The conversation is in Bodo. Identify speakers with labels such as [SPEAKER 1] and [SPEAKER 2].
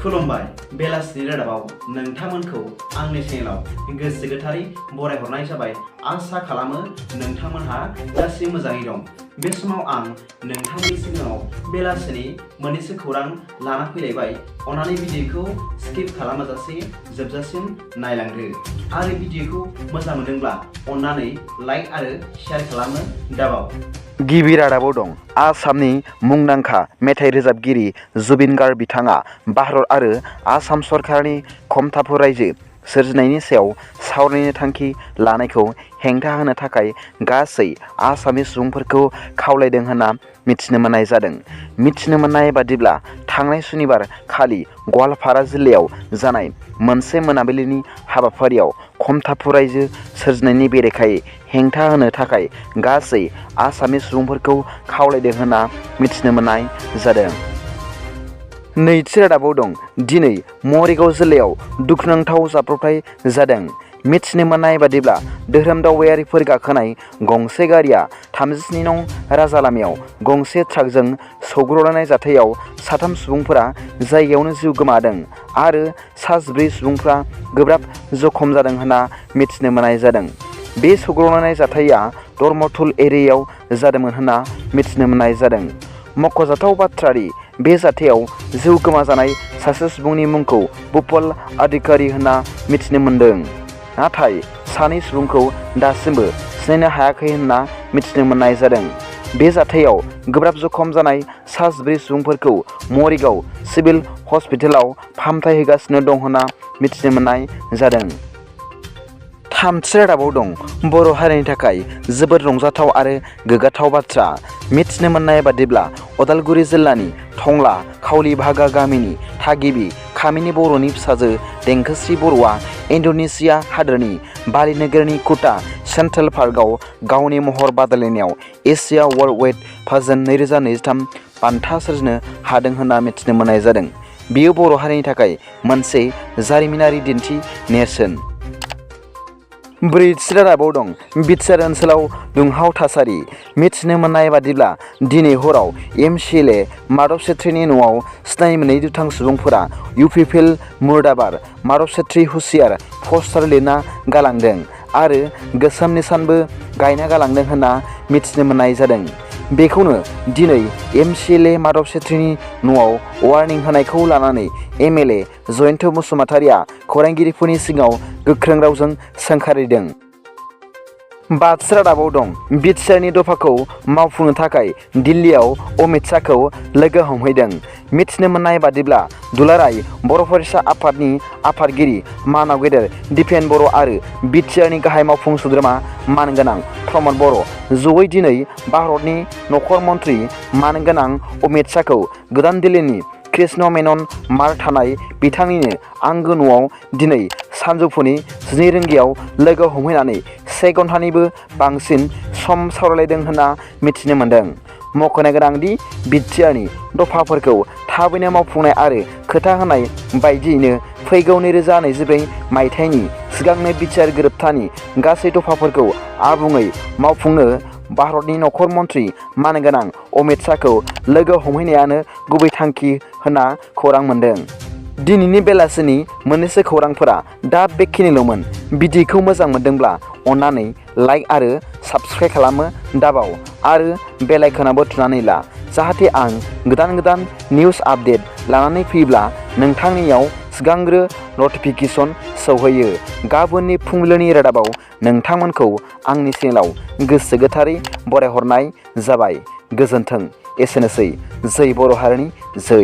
[SPEAKER 1] खुलुमबाय बेलासिनि रादाबाव नोंथांमोनखौ आंनि चेनेलाव गोसो गोथारै बरायहरनाय जाबाय। आसा खालामो नोंथांमोनहा गासै मोजाङै दं। बे समाव आं नोंथांनि सिगाङाव बेलासिनि मोननैसो खौरां लाना फैलायबाय। अन्नानै भिडिअखौ स्किप खालामाजासे जोबजासिम नायलांदो आरो भिडिअखौ मोजां मोनदोंब्ला अन्नानै लाइक आरो शेयार खालामनो दाबाव।
[SPEAKER 2] गिबि रादाबाव दं आसामनि मुंदांखा मेथाइ रोजाबगिरि जुबिन गार्ग बिथाङा भारत आरो आसाम सरकारनि खमथाफोर रायजो सोरजिनायनि सायाव सावरायनो थांखि लानायखौ हेंथा होनो थाखाय गासै आसामनि सुबुंफोरखौ खावलायदों होनना मिथिनो मोननाय जादों। मिथिनो मोननाय बादिब्ला थांनाय सुनिबार खालि गवालपारा जिल्लायाव जानाय मोनसे मोनाबिलिनि हाबाफारियाव खमथाफोर रायजो सोरजिनायनि बेरेखायै हेंथा होनो थाखाय गासै आसामनि सुबुंफोरखौ खावलायदों होनना मिथिनो मोननाय जादों। नैथि रादाबाव दं दिनै मरिगाव जिल्लायाव दुखुनांथाव जाब्रबथाय जादों। मिथिनो मोननाय बादिब्ला धोरोम दावबायारिफोर गाखोनाय गंसे गारिया 37 नं राजा लामायाव गंसे ट्राकजों सौग्रावलायनाय जाथायाव 3 सुबुंफोरा जायगायावनो जिउ गोमादों आरो 14 सुबुंफोरा गोब्राब जखम जादों होनना मिथिनो मोननाय जादों। बे सौग्रावलायनाय जाथाया धर्मथुल एरियायाव जादोंमोन होनना मिथिनो मोननाय जादों। मख'जाथाव बाथ्रादि बे जाथायाव जिउ गोमाजानाय सासे सुबुंनि मुंखौ भुपाल अधिकारी होनना मिथिनो मोनदों, नाथाय 2 सुबुंखौ दासिमबो सिनायनो हायाखै होनना मिथिनो मोननाय जादों। बे जाथायाव गोब्राब जखम जानाय 14 सुबुंफोरखौ मरिगाव सिभिल हस्पिटालाव फाहामथाय होगासिनो दं होनना मिथिनो मोननाय जादों। थामथि रादाबाव दं बर' हारिनि थाखाय जोबोद रंजाथाव आरो गोग्गाथाव बाथ्रा। मिथिनो मोननाय बादिब्ला उदालगुरि जिल्लानि टंला खावली भागा गामिनि थागिबि कामिनी बर'नि फिसाजो देंखोस्रि बर'आ इन्ड'नेसिया हादोरनि बालि नोगोरनि कुटा सेन्ट्रेल पार्कआव गावनि महर बादायलायनायाव एसिया वर्ल्ड वेट पाजेन्ट 2023 बान्था सोरजिनो हादों होनना मिथिनो मोननाय जादों। बेयो बर' हारिनि थाखाय मोनसे जारिमिनारि दिन्थि नेरसोन। ब्रैथि रादाबाव दं बिटिआर ओनसोलाव दुंहाव थासारि। मिथिनो मोननाय बादिब्ला दिनै हराव MCLA माधव सेट्रीनि न'आव सिनाय मोनै दुथां सुबुंफोरा UPPL मुर्दाबाद माधव सेट्री हुसियार पस्टार लिरना गालांदों आरो गोसोम निशानबो गायना गालांदों होनना मिथिनो मोननाय जादों। बेखौनो दिनै MCLA माधव सेट्रीनि न'आव वार्निं होनायखौ लानानै MLA जयन्त बसुमतारिया खौरांगिरिफोरनि सिगाङाव गोख्रों रावजों सोंखारिदों। बाथि रादाबाव दं बिटिआरनि दफाखौ मावफुंनो थाखाय दिल्लीयाव अमित शाहखौ लोगो हमहैदों। मिथिनो मोननाय बादिब्ला दुलाराय बर' फरायसा आफादनि आफादगिरि मानाव गेदेर दिपेन बर' आरो बिटिआरनि गाहाय मावफुं सोद्रोमा मानगोनां प्रमद बर' जयै दिनै भारतनि नखर मन्त्रि मानगोनां अमित शाहखौ गोदान दिल्लीनि कृष्ण मेनन मार्ग थानाय बिथांनिनो आंगो न'आव दिनै सानजौफुनि 12 रिंगायाव लोगो हमहैनानै 1 घन्टानिबो बांसिन सम सावरायलायदों होनना मिथिनो मोनदों। मख'नो गोनांदि बिटिआरनि दफाफोरखौ थाबैनो मावफुंनाय आरो खोथा होनाय बायदियैनो फैगौ 2024 मायथाइनि सिगांनो बिटिआर गोरोबथानि गासै दफाफोरखौ आबुङै मावफुंनो भारतनि नखर मन्त्रि मानगोनां अमित शाहखौ लोगो हमहैनायानो गुबै थांखि होनना खौरां मोन्दों। दिनैनि बेलासिनि मोननैसो खौरांफोरा दा बेखिनिल'मोन। भिडिअखौ मोजां मोनदोंब्ला अन्नानै लाइक आरो साबस्क्राइब खालामनो दाबाव आरो बेल आइकनाबो थुनानै ला, जाहाथे आं गोदान निउस आपडेट लानानै फैयोब्ला नोंथांनियाव सिगांग्रो नटिफिकेसन सौहैयो। गाबोननि फुंबिलिनि रादाबाव नोंथांमोनखौ आंनि चेनेलाव गोसो गोथारै बरायहरनाय जाबाय। गोजोन्थों। एसेनोसै। जै बर' हारिनि जै।